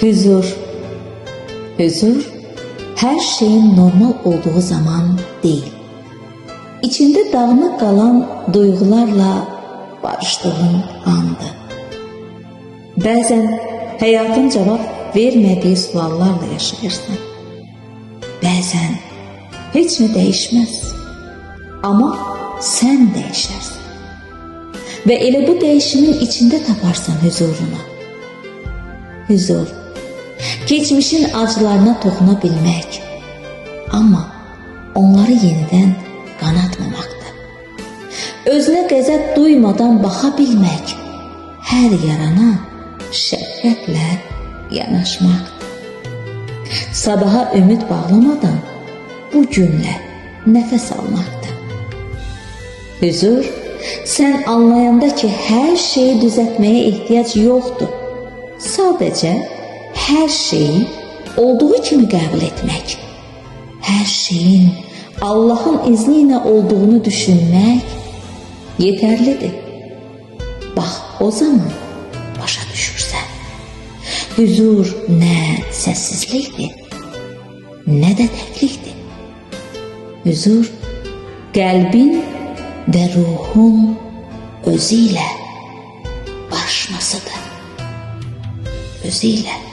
Huzur. Huzur her şeyin normal olduğu zaman değil. İçinde dağınık kalan duygularla barıştığın andı. Bəzən həyatın cavab vermədiyi suallarla yaşayırsan. Bəzən heç nə dəyişməz. Amma sən dəyişərsən. Və elə bu dəyişimin içində taparsan huzurunu. Huzur, keçmişin acılarına toxuna bilmək, amma onları yenidən qanatmamaqdır. Özünə qəzəb duymadan baxa bilmək, hər yarana şəfqətlə yanaşmaqdır. Sabaha ümid bağlamadan bu günlə nəfəs almaqdır. Huzur, sən anlayanda ki, hər şeyi düzəltməyə ehtiyac yoxdur. Sadəcə hər şeyi olduğu kimi qəbul etmək, hər şeyin Allahın izni ilə olduğunu düşünmək yetərlidir. Bax, o zaman başa düşürsən. Huzur nə səssizlikdir, nə də təklikdir. Huzur qəlbin və ruhun özü ilə barışmasıdır. Özü ilə.